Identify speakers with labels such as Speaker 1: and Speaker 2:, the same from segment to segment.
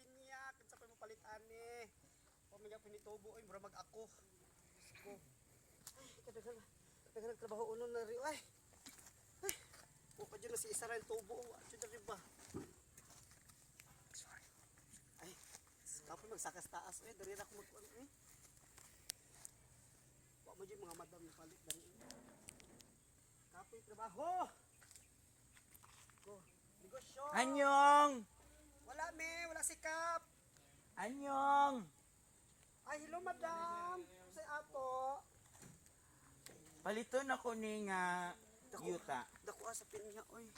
Speaker 1: Pinya, kinsa pa mo palit ani. Wa man gyud pinitubo oy, mura mag ako. Diyos ko. Ay, kadaghan daghan trabaho unon na ri ay. Ay, wa pa jud na si isa ra yung tubo, wa jud na rin ba. Sorry. Ay, kapoy magsakas taas eh, diri ra ako mag eh. Wa mo jud mga madam na palit diri. Kapoy trabaho. Ko, negosyo.
Speaker 2: Anyong!
Speaker 1: Wala me, wala si Kap.
Speaker 2: Anyong!
Speaker 1: Ay, hello madam. Sa ato.
Speaker 2: Paliton ako ni nga yuta.
Speaker 1: Dako ah, sa pinya oy.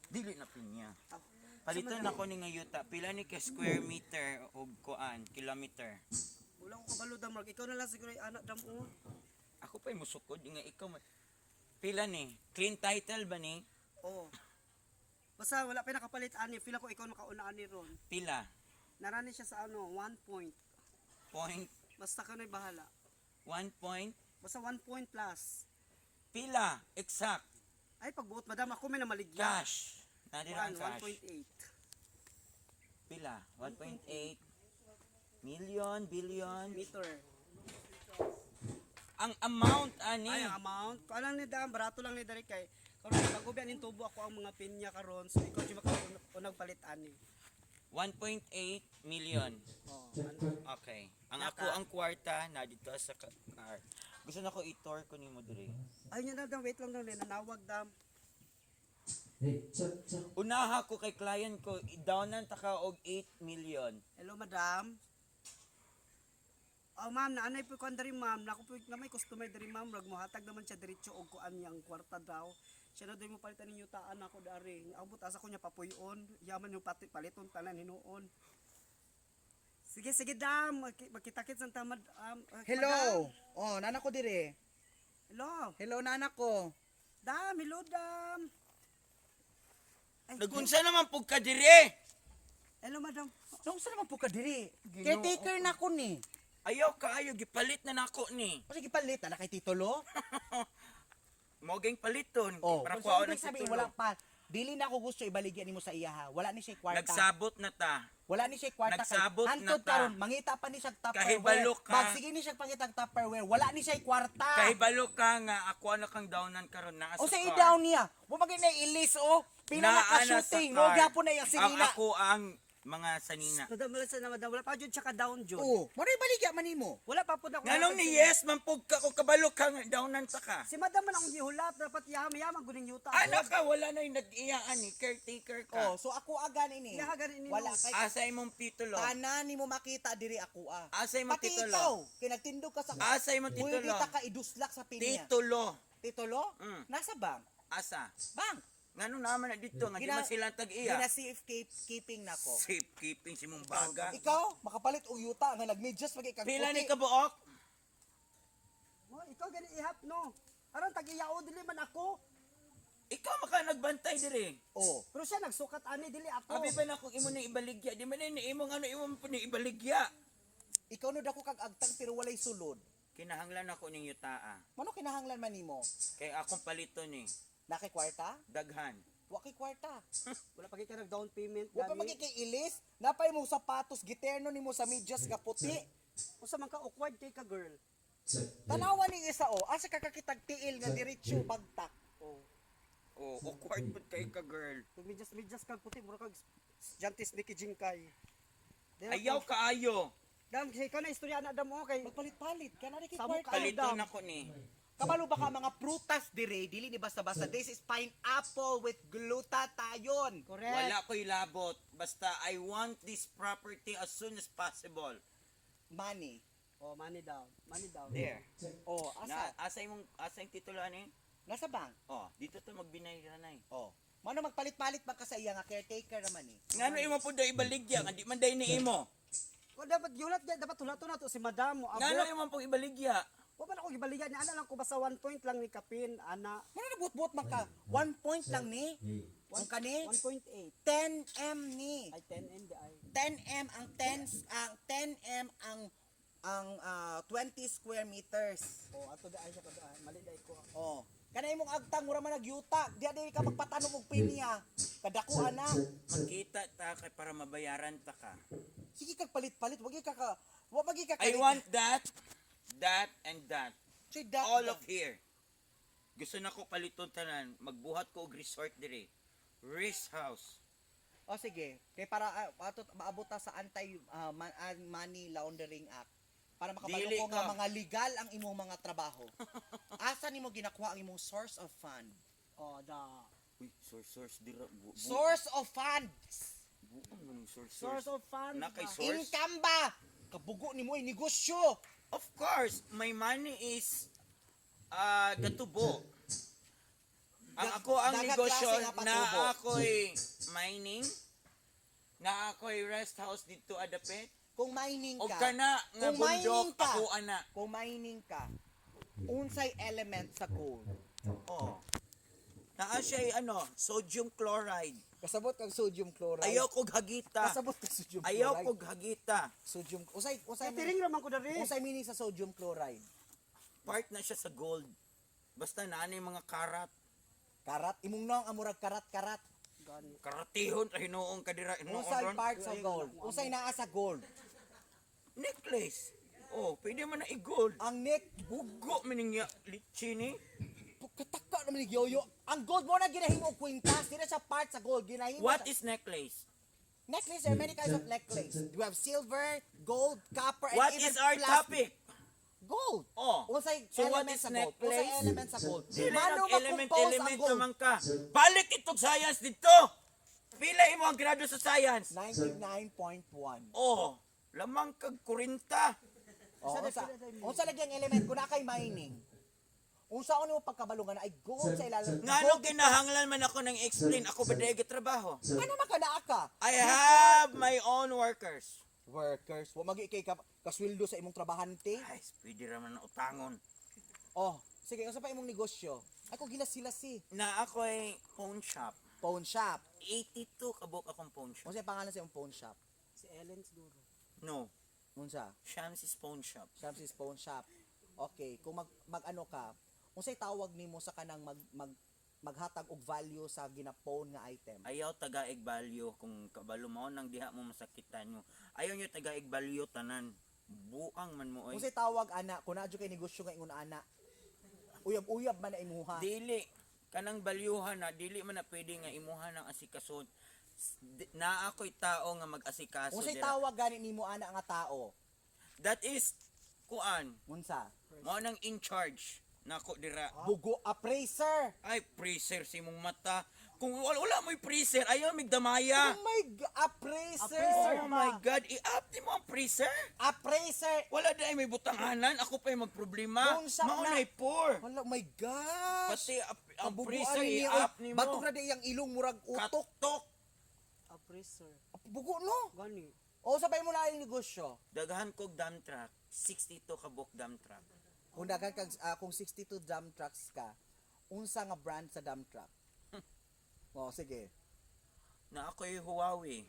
Speaker 2: Dili na pinya.
Speaker 1: Aw,
Speaker 2: Paliton ako ni nga yuta. Pila ni ka square meter og kuan, kilometer?
Speaker 1: Wala ko kabalo dam, Mark. Ikaw na lang siguro yung anak dam oh.
Speaker 2: Ako pa'y musukod nga ikaw pila ni? Clean title ba ni?
Speaker 1: Oh. Basta wala pa nakapalit ani. Feel ako ikaw makauna ani ron.
Speaker 2: Pila?
Speaker 1: Narani siya sa ano, 1 point.
Speaker 2: Point?
Speaker 1: Basta ka na'y bahala.
Speaker 2: 1 point?
Speaker 1: Basta 1 point plus.
Speaker 2: Pila? Exact.
Speaker 1: Ay, pagbuot madam, ako may namaligya.
Speaker 2: Cash. Nandito ang cash.
Speaker 1: 1.8.
Speaker 2: Pila? 1.8 million, billion.
Speaker 1: Meter.
Speaker 2: Ang amount ani.
Speaker 1: Ay, ang amount. Kung alam ni dam, barato lang ni dari kay. Karon pag-ubi aning tubo ako ang mga pinya karon. So ikaw jud makaunang palit ani.
Speaker 2: 1.8 million.
Speaker 1: Oh, ano?
Speaker 2: Okay. Ang
Speaker 1: Naka.
Speaker 2: ako ang kwarta na dito sa car. Gusto na ko i-tour ko nimo diri.
Speaker 1: Ay, nya na dam, wait lang dam, nanawag dam.
Speaker 2: Unaha ko kay client ko, i-downan ta ka og 8 million.
Speaker 1: Hello, madam. Oh, ma'am, naanay po kuan diri, ma'am. Nako po na may customer diri, ma'am. Rag mohatag naman siya diretso og kuan niyang kwarta daw. Siya na doy mo palitan ninyo taan ako dari. Abot asa ko niya papuyon. Yaman yung pati paliton tanan hinuon. Sige, sige, dam. Magkitakit sa tamad.
Speaker 3: Hello. Oh, nana ko dire.
Speaker 1: Hello.
Speaker 3: Hello, nana ko.
Speaker 1: Dam, hello, dam. Ay,
Speaker 2: Nagunsa naman pug ka diri?
Speaker 1: Hello, madam.
Speaker 3: Nung sa naman po ka dire? Caretaker na ko ni.
Speaker 2: Ayaw kaayo gipalit na nako ni.
Speaker 3: O sige palit na kay titulo.
Speaker 2: Mo ging paliton
Speaker 3: Oh,
Speaker 2: para
Speaker 3: kung
Speaker 2: kuwaon
Speaker 3: sa
Speaker 2: ang
Speaker 3: sabi
Speaker 2: titulo.
Speaker 3: wala pa. Dili na ako gusto ibaligya nimo sa iya ha. Wala ni siya kwarta.
Speaker 2: Nagsabot na ta.
Speaker 3: Wala ni siya kwarta.
Speaker 2: Nagsabot na
Speaker 3: Hantod
Speaker 2: ta.
Speaker 3: karon mangita pa ni siya Tupperware.
Speaker 2: Kahibalo ka.
Speaker 3: Magsige ni siya pangitag Tupperware. Wala ni siya kwarta.
Speaker 2: Kahibalo ka nga ako na kang downan karon naa
Speaker 3: O
Speaker 2: sa
Speaker 3: sa
Speaker 2: car.
Speaker 3: i-down niya. Wa magay na ilis oh. Pila
Speaker 2: Naa
Speaker 3: na ka
Speaker 2: na sa
Speaker 3: shooting.
Speaker 2: car.
Speaker 3: Mo gyapon na iyang
Speaker 2: Ang
Speaker 3: sinina.
Speaker 2: ako ang mga sanina.
Speaker 1: Madam, wala sa madam. Wala pa jud siya ka down jud.
Speaker 3: Oh, mo na ibaligya man nimo.
Speaker 1: Wala pa pud ako.
Speaker 2: Nganong ni yes man pug ka ko kabalo ka nga downan ta ka.
Speaker 1: Si madam man akong gihulat, dapat yama yaman guning yuta.
Speaker 2: Ana ka wala na yung nag-iyaan ni caretaker ka.
Speaker 3: Oh, so ako agan ini.
Speaker 1: Iya, agan ini,
Speaker 3: Wala
Speaker 1: no.
Speaker 3: kay
Speaker 2: Asa imong titulo?
Speaker 3: tanan nimo makita diri ako ah.
Speaker 2: Asa imong
Speaker 3: Pati
Speaker 2: titulo?
Speaker 3: ikaw, kay nagtindog ka sa
Speaker 2: Asa imong titulo?
Speaker 3: Pwede ta ka iduslak sa pinya.
Speaker 2: Titulo.
Speaker 3: Titulo?
Speaker 2: Mm.
Speaker 3: Nasa bank.
Speaker 2: Asa?
Speaker 3: Bank.
Speaker 2: Ngano naman na dito nga di man sila tag-iya.
Speaker 3: Gina safe keeping nako.
Speaker 2: Safekeeping si mong baga.
Speaker 3: Ikaw makapalit og yuta nga nagmedyas pag ikag
Speaker 2: Pila ni kabuok?
Speaker 1: Mo, ikaw gani ihap no. Aron tag-iyao dili man ako.
Speaker 2: Ikaw maka nagbantay diri.
Speaker 3: Oh.
Speaker 1: Pero siya nagsukat ani dili ako.
Speaker 2: Abi ba na kung imo na ibaligya? Di man na imo ngano imo po ni ibaligya.
Speaker 3: Ikaw no dako kag agtang pero walay sulod.
Speaker 2: Kinahanglan ako ning yutaa.
Speaker 3: Mano kinahanglan man nimo?
Speaker 2: Kay akong palito ni
Speaker 3: Na kay kwarta?
Speaker 2: daghan.
Speaker 3: Wa kay kwarta.
Speaker 1: Wala pa kay ka nag down payment
Speaker 3: Wa pa
Speaker 1: gani.
Speaker 3: magi kay ilis, napay mo sapatos giterno nimo sa medyas nga puti.
Speaker 1: Usa man ka awkward kay ka girl.
Speaker 3: Tanawa ning isa oh, asa ka kakitag tiil nga diretso bagtak.
Speaker 1: Oh.
Speaker 2: Oh, awkward pud kay ka girl.
Speaker 1: Kung medyas medyas kag puti mura kag Jantis Mickey Jingkay.
Speaker 2: Ayaw kaayo.
Speaker 1: Dam kasi ikaw na istorya na dam mo kay
Speaker 3: Magpalit-palit ka na kay
Speaker 1: Samo
Speaker 3: kwarta.
Speaker 1: ka.
Speaker 2: Palito
Speaker 1: Dam.
Speaker 2: na ko ni.
Speaker 3: Kabalo ba ka mga prutas dire, dili ni basta-basta. This is pineapple with glutathione.
Speaker 1: Correct.
Speaker 2: Wala ko'y labot. Basta I want this property as soon as possible.
Speaker 3: Money.
Speaker 1: Oh, money down. Money down.
Speaker 2: There.
Speaker 3: Oh,
Speaker 2: Na
Speaker 3: asa?
Speaker 2: asa imong asa yung titulo ani?
Speaker 3: Nasa bank.
Speaker 2: Oh, dito to magbinay ranay.
Speaker 3: Oh. Mano magpalit-palit man ka sa iya nga caretaker naman eh.
Speaker 2: Ngano imo pud daw ibaligya nga di man day ni imo.
Speaker 1: Ko dapat gihulat dapat hulaton nato si madam mo.
Speaker 2: Ngano
Speaker 1: Abot.
Speaker 2: imo pud ibaligya?
Speaker 1: Wa man ako gibaligan ni ana lang ko basta 1 point lang ni kapin ana.
Speaker 3: Mano nabuot-buot man ka. 1 point lang ni. Ang kani
Speaker 1: 1.8.
Speaker 3: 10M ni.
Speaker 1: Ay 10 M di ay.
Speaker 3: 10M ang 10 ang 10M ang 20 square meters.
Speaker 1: Oh, ato di ay siya ko di ay. Mali di ay ko.
Speaker 3: Oh. Kanay imong agtang mura man nagyuta. Diha dili ka magpatanom og pinya. Kadako ana.
Speaker 2: Magkita ta kay para mabayaran ta ka.
Speaker 3: Sige kag palit-palit, wag ka ka wa magi ka
Speaker 2: I want that, that, and that.
Speaker 3: Say that,
Speaker 2: All
Speaker 3: that.
Speaker 2: of here. Gusto na ko paliton tanan. Magbuhat ko og resort dire. Rest house.
Speaker 3: O sige, kay para ato maabot ta sa anti money laundering act para makabalo
Speaker 2: Dili
Speaker 3: ko nga
Speaker 2: ka.
Speaker 3: mga legal ang imong mga trabaho. Asa nimo ginakuha ang imong source of fund?
Speaker 1: Oh, da.
Speaker 2: Uy, source source dira.
Speaker 3: Source of funds.
Speaker 2: Buang man yung source
Speaker 1: Source of funds.
Speaker 2: Na kay
Speaker 1: ba?
Speaker 2: source.
Speaker 3: Income ba? Kabugo nimo ay negosyo.
Speaker 2: Of course, my money is gatubo. Ang ako ang
Speaker 3: Dagat
Speaker 2: negosyo
Speaker 3: klase nga
Speaker 2: na
Speaker 3: patubo.
Speaker 2: ako'y mining, na ako'y rest house dito adapit.
Speaker 3: Kung mining
Speaker 2: Og
Speaker 3: ka,
Speaker 2: kana nga
Speaker 3: Kung mining
Speaker 2: bundok
Speaker 3: ka.
Speaker 2: ako ana.
Speaker 3: Kung mining ka, unsay element sa gold?
Speaker 2: Oh. Naa siya ano, sodium chloride.
Speaker 3: Kasabot kag sodium chloride.
Speaker 2: Ayaw kog hagita.
Speaker 3: Kasabot kag sodium
Speaker 2: Ayaw
Speaker 3: chloride.
Speaker 2: kog hagita.
Speaker 3: Sodium usay usay
Speaker 1: Kaya tiring raman ko dari.
Speaker 3: usay meaning sa sodium chloride.
Speaker 2: Part na siya sa gold. Basta naa na yung mga karat.
Speaker 3: Karat imong naong amurag karat-karat.
Speaker 1: Gani.
Speaker 2: Karatihon ra hinuong kadira hinuon
Speaker 3: Unsay
Speaker 2: ron.
Speaker 3: parts of gold? Unsay naa sa gold?
Speaker 2: Necklace. Oh, pwede man na i-gold.
Speaker 3: Ang neck
Speaker 2: Bugo mining ya lichini.
Speaker 3: kataka naman ni Yoyo. Ang gold mo na ginahimo og kwintas, di na siya part sa gold ginahimo.
Speaker 2: What
Speaker 3: sa-
Speaker 2: is necklace?
Speaker 3: Necklace? There are many kinds of necklace. We have silver, gold, copper, and
Speaker 2: What
Speaker 3: even
Speaker 2: is our
Speaker 3: plastic.
Speaker 2: topic?
Speaker 3: Gold.
Speaker 2: Oh.
Speaker 3: Unsay
Speaker 2: So what
Speaker 3: element
Speaker 2: is
Speaker 3: sa gold? Unsay
Speaker 2: necklace?
Speaker 3: element sa gold?
Speaker 2: Dili
Speaker 3: Mano
Speaker 2: nag element
Speaker 3: makompose ang
Speaker 2: element
Speaker 3: gold?
Speaker 2: naman ka. Balik itong science dito. Pila imo ang grado sa science?
Speaker 3: 99.1.
Speaker 2: Oh, lamang kag 40.
Speaker 3: Oh, unsa, unsa lagi ang element kung naa kay mining? Unsa mo pagkabalo nga na ay gold sa ilalim?
Speaker 2: Ngano kinahanglan man ako ng explain ako ba dahil trabaho?
Speaker 3: Ano man ka naa ka?
Speaker 2: I have my own workers.
Speaker 3: Workers, wa magi kay ka kasweldo sa imong trabahante.
Speaker 2: Ay, pwede ra man na utangon.
Speaker 3: Oh, sige, unsa pa imong negosyo? Ako gilas-silasi.
Speaker 2: Na ako'y phone shop.
Speaker 3: Phone shop.
Speaker 2: 82 kabuk akong phone shop.
Speaker 3: Unsa pangalan sa imong phone shop?
Speaker 1: Si Ellen siguro.
Speaker 2: No,
Speaker 3: Unsa?
Speaker 2: Shamsi's phone shop.
Speaker 3: Shamsi's Phone Shop. Okay, kung mag mag ano ka, unsay tawag nimo sa kanang mag mag maghatag og value sa gina-phone nga item?
Speaker 2: Ayaw tagaig value kung kabalo mao nang diha mo masakitan nyo. Ayaw nyo tagaig value tanan. Buang man mo oy.
Speaker 3: Unsay tawag ana kung naa jud kay negosyo nga ingon ana? Uyab-uyab man na imuha.
Speaker 2: Dili kanang balyuhan na dili man na pwede nga imuha ng asikason. Naa ako'y tao nga mag-asikaso
Speaker 3: Unsay
Speaker 2: dira.
Speaker 3: tawag gani nimo ana nga tao?
Speaker 2: That is kuan.
Speaker 3: Unsa?
Speaker 2: Mao nang in charge nako dira.
Speaker 3: Bugo appraiser.
Speaker 2: Ay, freezer si mong mata. Kung wala mo'y freezer, ayaw migdamaya.
Speaker 3: Oh my God, appraiser.
Speaker 2: Oh my God, i-up ni mo ang freezer.
Speaker 3: Appraiser.
Speaker 2: Wala dahil may butanganan, ako pa yung magproblema.
Speaker 3: Kung sa
Speaker 2: Mao
Speaker 3: na-
Speaker 2: na'y poor.
Speaker 3: Wala, oh my gosh.
Speaker 2: Pati ang
Speaker 3: Kabubuan
Speaker 2: freezer,
Speaker 3: niya,
Speaker 2: i-up
Speaker 3: oy.
Speaker 2: ni mo.
Speaker 3: Batok na di iyang ilong murag utok.
Speaker 2: Katok.
Speaker 1: Appraiser.
Speaker 3: Bugo no.
Speaker 1: Gani.
Speaker 3: O sabay mo na yung negosyo.
Speaker 2: Daghan kog dump truck. 62 ka buok dump truck.
Speaker 3: Kung daghan kag kung 62 dump trucks ka, unsa nga brand sa dump truck? Oh, sige.
Speaker 2: Na ako'y Huawei.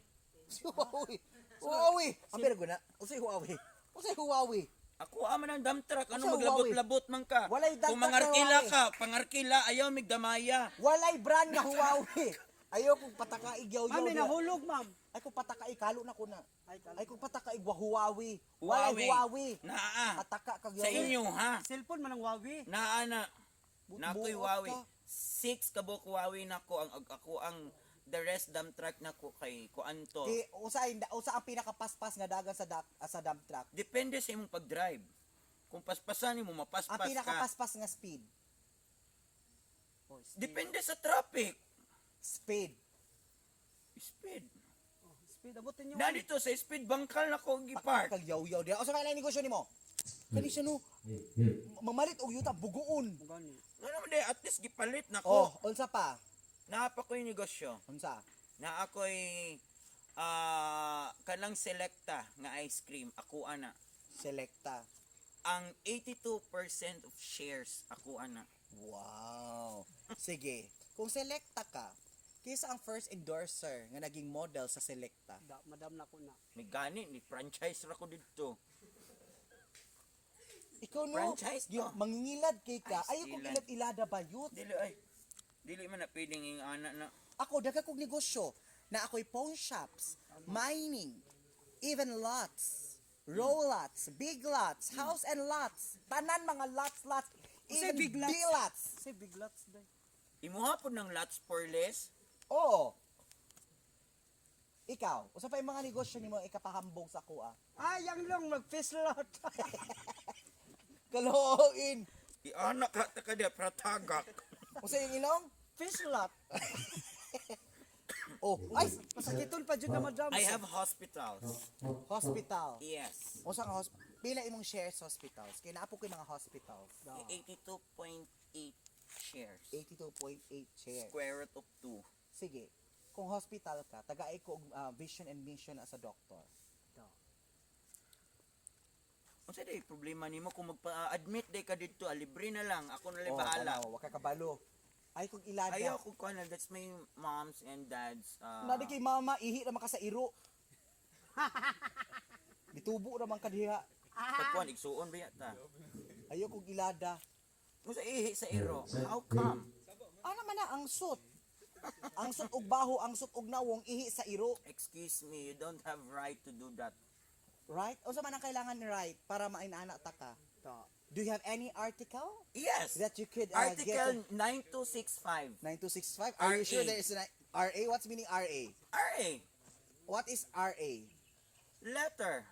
Speaker 3: Si Huawei. Huawei. Ang pero na. Unsay Huawei? Unsay Huawei?
Speaker 2: Ako ama ng dump truck. Ano
Speaker 3: Unsay Huawei?
Speaker 2: maglabot-labot man ka?
Speaker 3: Walay dump
Speaker 2: Kung
Speaker 3: truck na
Speaker 2: mangarkila
Speaker 3: Huawei.
Speaker 2: ka, pangarkila, ayaw migdamaya.
Speaker 3: Walay brand nga Huawei. Ayaw kong patakaig yaw
Speaker 1: Ma'am, may nahulog, ma'am.
Speaker 3: Ay kung patakaig halo na ko na.
Speaker 1: Ay, kalo.
Speaker 3: Ay kung patakaig wa Huawei. Walay Huawei.
Speaker 2: Naa.
Speaker 3: Pataka kag
Speaker 2: Sa inyo ha.
Speaker 1: Cellphone man ang Huawei.
Speaker 2: Naa na. Nako'y
Speaker 3: Buot
Speaker 2: Huawei.
Speaker 3: ka.
Speaker 2: Six kabuk Huawei nako ang ako ang the rest dump truck nako kay kuan to.
Speaker 3: Di usa usa ang pinakapaspas nga dagan sa sa dump truck.
Speaker 2: Depende sa imong pag-drive. Kung paspasan nimo
Speaker 3: Ang
Speaker 2: mapaspas ka.
Speaker 3: pinakapaspas nga speed.
Speaker 1: Oh, speed.
Speaker 2: Depende sa traffic.
Speaker 3: Speed.
Speaker 2: Speed.
Speaker 1: Oh, speed. Abutin nyo.
Speaker 2: Na dito sa speed bangkal nako gi-park.
Speaker 3: Kag yaw-yaw diha. Usa kay negosyo nimo? Kani siya no. Mamalit og yuta bugoon.
Speaker 1: Gani.
Speaker 2: Nga naman di, at least gipalit nako.
Speaker 3: Oh, unsa pa?
Speaker 2: Naa pa ko'y negosyo.
Speaker 3: Unsa?
Speaker 2: Na ako'y kanang selecta nga ice cream ako ana.
Speaker 3: Selecta.
Speaker 2: Ang 82% of shares ako ana.
Speaker 3: Wow. Sige. Kung Selecta ka, kisa ang first endorser nga naging model sa Selecta?
Speaker 1: Da, madam na ko na.
Speaker 2: May gani ni franchise ra ko didto.
Speaker 3: Ikaw no,
Speaker 2: Franchise to.
Speaker 3: Mangingilad kay ka.
Speaker 2: Ay,
Speaker 3: Ayaw kong
Speaker 2: stilan.
Speaker 3: ilad-ilada bayot.
Speaker 2: Dili ay. Dili man na pwedeng yung ana na.
Speaker 3: Ako, daga kong negosyo na ako'y pawn shops, mining, even lots, row lots, big lots, house and lots, tanan mga lots, lots,
Speaker 1: Unsay
Speaker 3: even
Speaker 1: big lots?
Speaker 3: B lots.
Speaker 1: Say big lots day.
Speaker 2: Imuha po ng lots for less.
Speaker 3: Oo. Ikaw, usa pa yung mga negosyo nimo ikapahambog sa kuha.
Speaker 1: Ay, yang long mag fish lot.
Speaker 3: Kalooin.
Speaker 2: Ianak ka ta ka di pratagak.
Speaker 3: Usa yung ilong?
Speaker 1: Fish lot.
Speaker 3: Oh, ay,
Speaker 1: Masakiton pa jud na, madam.
Speaker 2: I have hospitals.
Speaker 3: Hospital.
Speaker 2: Yes.
Speaker 3: Usa ka hospital. Pila imong shares hospitals? Kay naa po ko'y mga hospitals.
Speaker 2: 82.8 shares.
Speaker 3: 82.8 shares.
Speaker 2: Square root of 2.
Speaker 3: Sige. Kung hospital ka, tagaay ko og vision and mission as a doctor.
Speaker 2: Unsa day problema nimo kung magpa-admit day ka didto, ah, libre na lang. Ako na lang bahala.
Speaker 3: Oh, tanawa, wa ka kabalo. Ay kog ilada.
Speaker 2: Ayaw ko kuan, that's my moms and dad's
Speaker 3: Nadi kay mama ihi ra man ka sa iro. Gitubo ra man ka diha.
Speaker 2: Pagkuan igsuon ba yata?
Speaker 3: Ayaw kog ilada.
Speaker 2: Unsa ihi sa iro? How come?
Speaker 3: Ano man na ang sut? Ang sut og baho, ang sut og nawong ihi sa iro.
Speaker 2: Excuse me, you don't have right to do that.
Speaker 3: Right? Unsa man ang kailangan ni right para mainana ta ka?
Speaker 1: Ta.
Speaker 3: Do you have any article
Speaker 2: Yes.
Speaker 3: that you could
Speaker 2: Article
Speaker 3: get?
Speaker 2: 9265.
Speaker 3: 9265? Are you
Speaker 2: RA.
Speaker 3: sure there is an RA? What's meaning RA?
Speaker 2: RA.
Speaker 3: What is RA?
Speaker 2: Letter.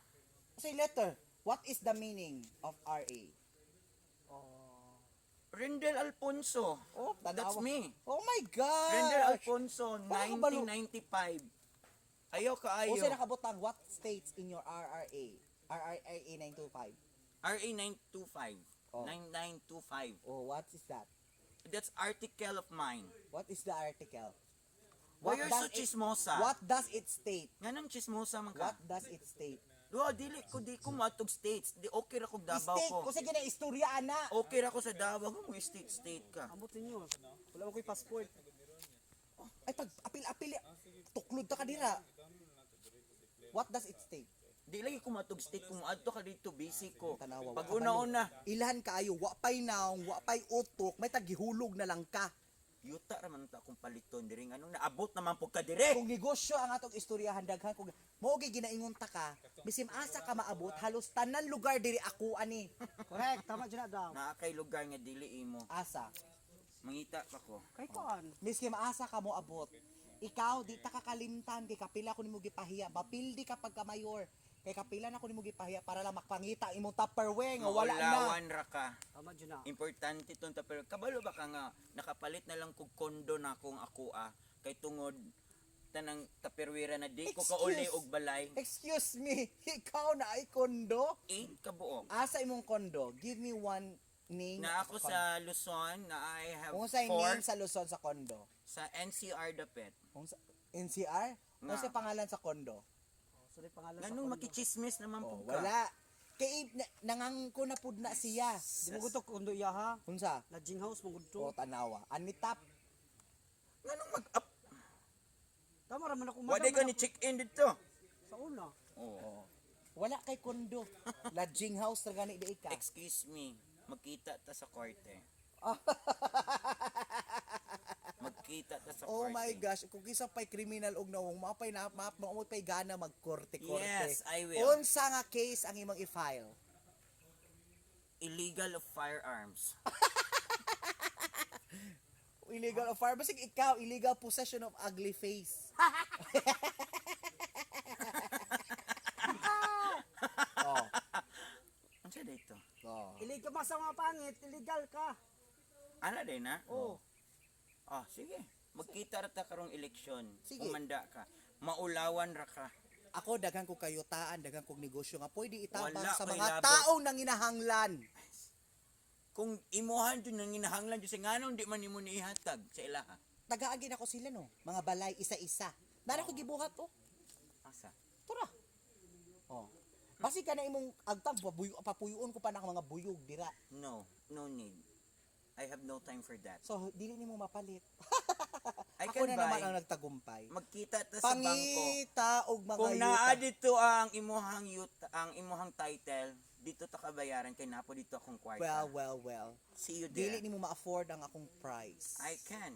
Speaker 3: Say letter. What is the meaning of RA?
Speaker 2: Rendel Alfonso.
Speaker 3: Oh, tanawa.
Speaker 2: That's me.
Speaker 3: Oh my God!
Speaker 2: Rendel Alfonso,
Speaker 3: Wala ka balo.
Speaker 2: 1995. Ayaw ka
Speaker 3: O
Speaker 2: ayo.
Speaker 3: sa nakabutang, what states in your RRA? RRA 925.
Speaker 2: RA 925.
Speaker 3: Oh.
Speaker 2: 9925.
Speaker 3: Oh, what is that?
Speaker 2: That's article of mine.
Speaker 3: What is the article?
Speaker 2: Why you're so
Speaker 3: does it,
Speaker 2: chismosa?
Speaker 3: What does it state?
Speaker 2: Nganong chismosa man ka?
Speaker 3: What does it state?
Speaker 2: Duha, dili ko di ko matog states. Di okay ra kog Davao
Speaker 3: State,
Speaker 2: ko.
Speaker 3: kung sige na istorya ana.
Speaker 2: Okay ra ko sa Davao kung mga state state ka.
Speaker 1: Amot ninyo. Wala man ko'y passport.
Speaker 3: Ay pag apil-apil tuklod ta ka dira. What does it state?
Speaker 2: Di lagi ko matog state kung adto ka dito busy ko.
Speaker 3: Tanawa,
Speaker 2: Pag
Speaker 3: wa ka
Speaker 2: una-una,
Speaker 3: Ilhan kaayo, wa pay naong, wa pay utok, may tagihulog na lang ka.
Speaker 2: Yuta ra man ta akong paliton diri nganong naabot naman pud ka dire.
Speaker 3: Kung negosyo ang atong istoryahan daghan kung mao gyud ginaingon ta ka, bisim asa ka maabot halos tanan lugar diri ako ani.
Speaker 1: Correct, tama jud na daw.
Speaker 2: Naa kay lugar nga dili imo.
Speaker 3: Asa.
Speaker 2: Mangita pa ko.
Speaker 1: Kay kuan.
Speaker 3: Miski maasa ka mo abot. Ikaw di ta kakalimtan kay kapila ko nimo gipahiya, mapildi ka pagka mayor. Kay kapila na ko nimo gipahiya para lang makpangita imong Tupperware nga wala na.
Speaker 2: Maulawan ra ka.
Speaker 1: Tama jud na.
Speaker 2: Importante ton ta pero kabalo ba ka nga nakapalit na lang kog kondo na akong ako ah kay tungod tanang taperwira na di ko kauli
Speaker 3: Excuse.
Speaker 2: og balay.
Speaker 3: Excuse me, ikaw na ay kondo?
Speaker 2: 8 ka buok.
Speaker 3: Asa imong kondo? Give me one name.
Speaker 2: Na ako sa Luzon na I have
Speaker 3: Kung sa
Speaker 2: four
Speaker 3: name sa Luzon sa kondo.
Speaker 2: sa NCR dapit.
Speaker 3: Kung sa NCR? Kung
Speaker 2: Nga.
Speaker 3: sa pangalan sa kondo?
Speaker 1: So, di pangalan sa
Speaker 2: Nganong
Speaker 1: kondo.
Speaker 2: makichismis naman
Speaker 3: Oh,
Speaker 2: pud ka.
Speaker 3: wala. Kay na, nangangko na pud na siya.
Speaker 1: Di mo gusto kondo iya ha.
Speaker 3: Unsa?
Speaker 1: Lodging house mo
Speaker 3: O
Speaker 1: gusto.
Speaker 3: tanawa. Anitap.
Speaker 2: Nganong mag-up?
Speaker 1: Tama ra man ako.
Speaker 2: Wa di
Speaker 1: madam
Speaker 2: ka
Speaker 1: man
Speaker 2: ni check in dito.
Speaker 1: ako sa una.
Speaker 2: Oh.
Speaker 3: Wala kay kondo. Lodging house ra gani di ka.
Speaker 2: Excuse me, magkita ta sa korte. Magkita ta sa
Speaker 3: Oh
Speaker 2: korte.
Speaker 3: my gosh, kung isa pa'y kriminal og nawong mapay na map mo pa'y gana magkorte-korte.
Speaker 2: Yes, I will.
Speaker 3: Unsa nga case ang imong i-file?
Speaker 2: Illegal of firearms.
Speaker 3: Illegal of fire. Basig ikaw, illegal possession of ugly face. Oh.
Speaker 2: Unsa dito?
Speaker 3: Oh.
Speaker 1: Illegal ba sa mga pangit, illegal ka.
Speaker 2: Ana din na?
Speaker 1: Oh.
Speaker 2: Ah, sige. Magkita ra ta karong eleksyon.
Speaker 3: Sige.
Speaker 2: Umanda ka. Maulawan ra ka.
Speaker 3: Ako daghan kog kayutaan, daghan kog negosyo nga pwede itabang
Speaker 2: Wala
Speaker 3: sa
Speaker 2: ko'y
Speaker 3: mga
Speaker 2: labot.
Speaker 3: taong nanginahanglan.
Speaker 2: Kung imuhan jud nang ginahanglan jud sa nganong di man nimo niihatag sa ilaha.
Speaker 3: Tagaagin ako sila no, mga balay isa-isa. Nara ko gibuhat oh.
Speaker 2: Asa?
Speaker 3: Tura. Oh. Basi ka na imong agtang pabuyo, papuyoon ko pa na ang mga buyog dira.
Speaker 2: No, no need. I have no time for that.
Speaker 3: So dili nimo mapalit.
Speaker 2: I
Speaker 3: Ako
Speaker 2: can
Speaker 3: na naman
Speaker 2: buy.
Speaker 3: ang nagtagumpay.
Speaker 2: Magkita ta sa bangko.
Speaker 3: Pangita og mga
Speaker 2: Kung
Speaker 3: yuta.
Speaker 2: naa dito ang imuhang yuta, ang imuhang title, dito ta kabayaran kay napo dito akong kwarta.
Speaker 3: Well, well, well.
Speaker 2: See you there.
Speaker 3: Dili nimo ma-afford ang akong price.
Speaker 2: I can.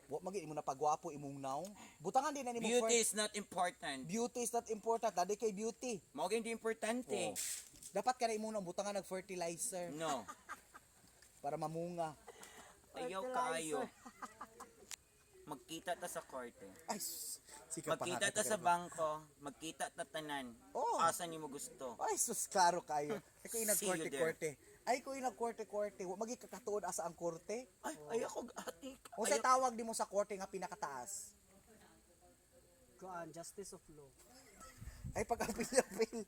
Speaker 3: Wa magid imo na pagwapo imong naong. Butangan din na nimo
Speaker 2: Beauty is not important.
Speaker 3: Beauty is not important. Dali kay beauty.
Speaker 2: Mao gyud importante.
Speaker 3: Oh. Dapat ka na imong naong butangan nag fertilizer
Speaker 2: No.
Speaker 3: para mamunga.
Speaker 2: Ayaw kaayo. Magkita ta sa korte.
Speaker 3: Ay, sus. Sika
Speaker 2: Magkita ta sa bangko, magkita ta tanan.
Speaker 3: Oh.
Speaker 2: Asa nimo gusto.
Speaker 3: Ay, sus, klaro kayo. Ay, ko
Speaker 2: See you
Speaker 3: inag korte-korte. Ay, ko inag korte-korte. Wa magi kakatuod asa ang korte.
Speaker 2: Ay, ayaw ko ati.
Speaker 3: Unsay tawag nimo sa korte nga pinakataas?
Speaker 1: Kuan, justice of law.
Speaker 3: Ay, pag-apil-apil.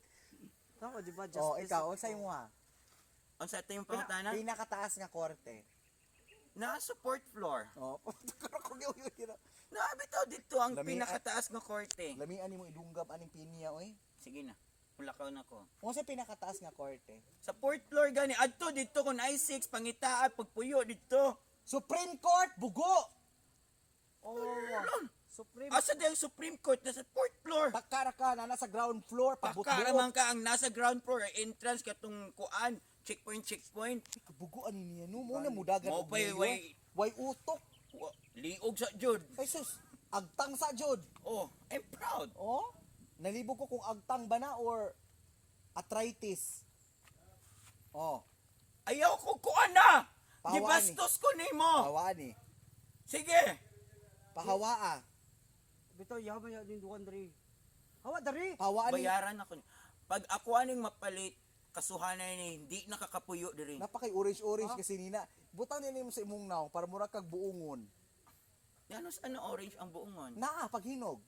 Speaker 1: Tama, di ba? Justice
Speaker 3: Oh, ikaw,
Speaker 1: of
Speaker 3: unsay
Speaker 1: law.
Speaker 3: mo ha?
Speaker 2: Unsa ito yung pangutana?
Speaker 3: Pinakataas nga korte.
Speaker 2: Na support floor.
Speaker 3: Oh, pero kung yun yun.
Speaker 2: Na bitaw dito ang
Speaker 3: Lami-
Speaker 2: pinakataas nga korte.
Speaker 3: Lamian nimo idunggab aning pinya oy.
Speaker 2: Sige na. Mulakaw na ko.
Speaker 3: Unsay pinakataas nga korte?
Speaker 2: Sa fourth floor gani adto dito kun I6 pangitaa pagpuyo dito.
Speaker 3: Supreme Court bugo.
Speaker 1: Oh, Supreme.
Speaker 2: Asa di ang Supreme Court nasa fourth floor.
Speaker 3: Pakara ka na nasa ground floor
Speaker 2: Pakara
Speaker 3: pagbutbuot.
Speaker 2: man ka ang nasa ground floor entrance katong kuan checkpoint checkpoint.
Speaker 3: Bugo ani niya no mo na mudagan
Speaker 2: Mao
Speaker 3: og
Speaker 2: pa'y
Speaker 3: mayor.
Speaker 2: way-
Speaker 3: way utok.
Speaker 2: Liog sa jud.
Speaker 3: Ay sus, agtang sa jud.
Speaker 2: Oh, I'm proud.
Speaker 3: Oh, nalibog ko kung agtang ba na or arthritis. Oh,
Speaker 2: Ayaw ko kuan na.
Speaker 3: Pahawaan eh.
Speaker 2: Gibastos ko nimo.
Speaker 3: pahawaan ni.
Speaker 2: Sige.
Speaker 3: Pahawaa.
Speaker 1: Bitaw, yaman yan yung duwan diri. Hawa dari.
Speaker 3: Pahawaan ni.
Speaker 2: Bayaran ako ni. Pag ako aning mapalit, kasuhanan ni hindi nakakapuyo diri.
Speaker 3: Napakay orange orange kasi nina. Butang nila mo sa imong naong para mura kag buongon.
Speaker 2: Ganos ano orange ang buongon?
Speaker 3: Naa paghinog.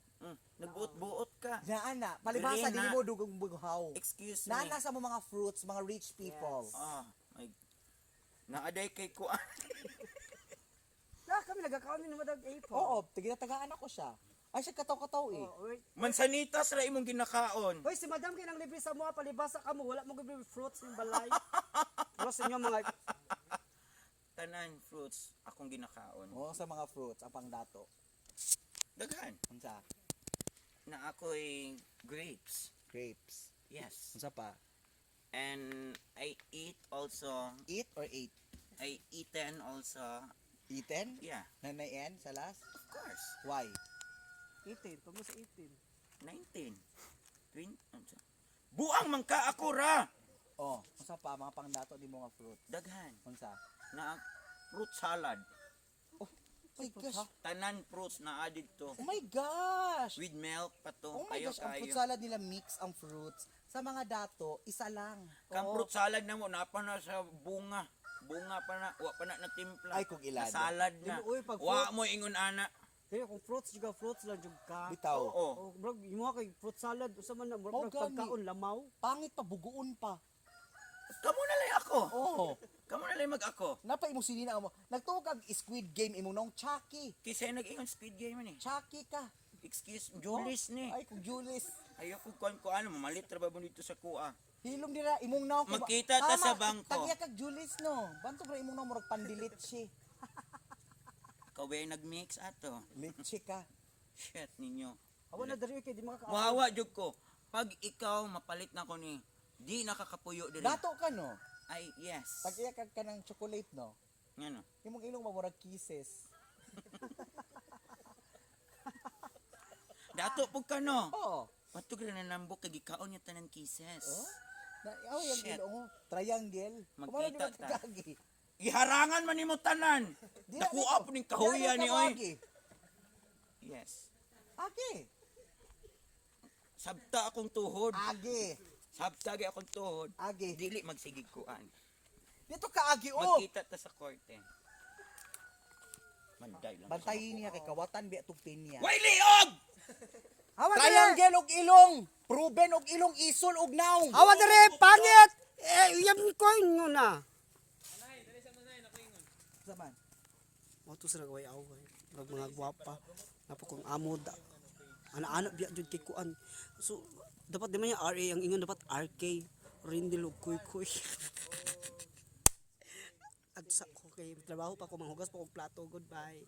Speaker 2: Nagbuot-buot ka.
Speaker 3: Naa na. Palibhasa
Speaker 2: Dili
Speaker 3: dili
Speaker 2: na.
Speaker 3: mo dugong bughaw.
Speaker 2: Excuse me.
Speaker 3: Naa na sa mo mga fruits, mga rich people.
Speaker 1: Yes.
Speaker 2: Ah, my Naaday kay kuan.
Speaker 1: Na kami nagakaon ni Madag April.
Speaker 3: Oo, tigil-tagaan ako siya. Ay siya kataw-kataw eh.
Speaker 1: Oh, wait.
Speaker 2: Mansanitas ra imong ginakaon.
Speaker 1: Hoy, si Madam kay nang libre sa mga palibasa ka mo, wala mo libre fruits ng balay. Pero sa inyo mga
Speaker 2: Tanan fruits akong ginakaon.
Speaker 3: Oo, sa mga fruits ang pangdato.
Speaker 2: Daghan.
Speaker 3: Unsa?
Speaker 2: Na ako'y grapes.
Speaker 3: Grapes.
Speaker 2: Yes.
Speaker 3: Unsa pa?
Speaker 2: And I eat also.
Speaker 3: Eat or ate?
Speaker 2: I eaten also.
Speaker 3: Eaten?
Speaker 2: Yeah,
Speaker 3: Nanay N sa last?
Speaker 2: of course.
Speaker 3: Why?
Speaker 1: 18, pamo sa 18.
Speaker 2: 19. 20. Unsa? Buang man ka ako ra.
Speaker 3: Oh, unsa pa mga pangdato ni mga fruit?
Speaker 2: Daghan.
Speaker 3: Unsa?
Speaker 2: Na fruit salad.
Speaker 3: Oh my gosh.
Speaker 2: Tanan fruits na added to.
Speaker 3: Oh my gosh.
Speaker 2: With milk pa to.
Speaker 3: Oh my
Speaker 2: Ayaw
Speaker 3: gosh, ang fruit
Speaker 2: kayo.
Speaker 3: salad nila mix ang fruits. Sa mga dato, isa lang.
Speaker 2: Kang
Speaker 3: Oo.
Speaker 2: fruit salad na mo napa na sa bunga. Bunga pa na, wa pa na natimpla.
Speaker 3: Ay, kung ilado.
Speaker 2: Na salad na.
Speaker 1: Dili, uy, pag
Speaker 2: Wa
Speaker 1: fruit-
Speaker 2: mo ingon ana.
Speaker 1: Kaya kung fruits juga fruits lang jud ka.
Speaker 3: Bitaw.
Speaker 2: Oo.
Speaker 1: Oh, bro, imo kay fruit salad usa man na
Speaker 3: Mao
Speaker 1: murag
Speaker 3: gani.
Speaker 1: pagkaon lamaw.
Speaker 3: Pangit pa, buguon pa.
Speaker 2: Kamo na lang ako.
Speaker 3: Oh.
Speaker 2: Kamo na lang mag-ako.
Speaker 3: Napa imo sinina mo. Nagtuo kag Squid Game imo nong Chucky.
Speaker 2: Kaysa nag-ingon Squid Game ni.
Speaker 3: Chucky ka.
Speaker 2: Excuse, Julis ni.
Speaker 3: Ay, kung Julis.
Speaker 2: Ayoko kuan ko ano, mamalit ra ba mo dito sa kuha.
Speaker 3: Hilom dira imong naong kay-
Speaker 2: Magkita ta
Speaker 3: Tama,
Speaker 2: sa bangko.
Speaker 3: Tagya kag Julis no. Bantog ra imong naong murag pandilitsi.
Speaker 2: Kawe nagmix ato.
Speaker 3: Litsi ka.
Speaker 2: Shit ninyo.
Speaker 1: Hawa na dari kay di makaka.
Speaker 2: Muhawa jud ko. Pag ikaw mapalit na ko ni, di nakakapuyo diri.
Speaker 3: Dato ka no.
Speaker 2: Ay, yes.
Speaker 3: Tagya kag kanang chocolate no.
Speaker 2: Ngano?
Speaker 3: Imong ilong mamurag kisses.
Speaker 2: Dato pug ka no.
Speaker 3: Oo.
Speaker 2: Patug ra na nambok kay gikaon niya tanan kisses.
Speaker 3: Oh? Na, oh, yung
Speaker 2: Shit.
Speaker 3: ilong mo. Triangle. Kumano di
Speaker 2: Magkita
Speaker 3: ba
Speaker 2: ta.
Speaker 3: kagagi?
Speaker 2: Giharangan man nimo tanan.
Speaker 3: Di na
Speaker 2: Nakuha
Speaker 3: nito.
Speaker 2: po ning kahuya
Speaker 3: Di na
Speaker 2: ni
Speaker 3: nito
Speaker 2: oy.
Speaker 3: kaagi.
Speaker 2: Yes.
Speaker 3: Agi.
Speaker 2: Sabta akong tuhod.
Speaker 3: Agi.
Speaker 2: Sabta gyud akong tuhod.
Speaker 3: Agi.
Speaker 2: Dili magsigig kuan.
Speaker 3: Dito ka agi oh.
Speaker 2: Magkita ta sa korte. Manday lang.
Speaker 3: Bantayin niya kay kawatan biya tug pinya.
Speaker 2: Way liog!
Speaker 1: Hawa dari.
Speaker 3: Triangle og ilong, proven og ilong isol og naong.
Speaker 1: Hawa dari pangit. Eh, yam ko ingon na.
Speaker 3: Zaman.
Speaker 1: Mo to sila gaway away. Murag mga gwapa. Napo kong amo da. Ana-ana biya jud kay kuan. So dapat di man yung RA ang ingon dapat RK. Rindil og kuy kuy. At sa ko kay trabaho pa ko manghugas pa kog plato. Goodbye.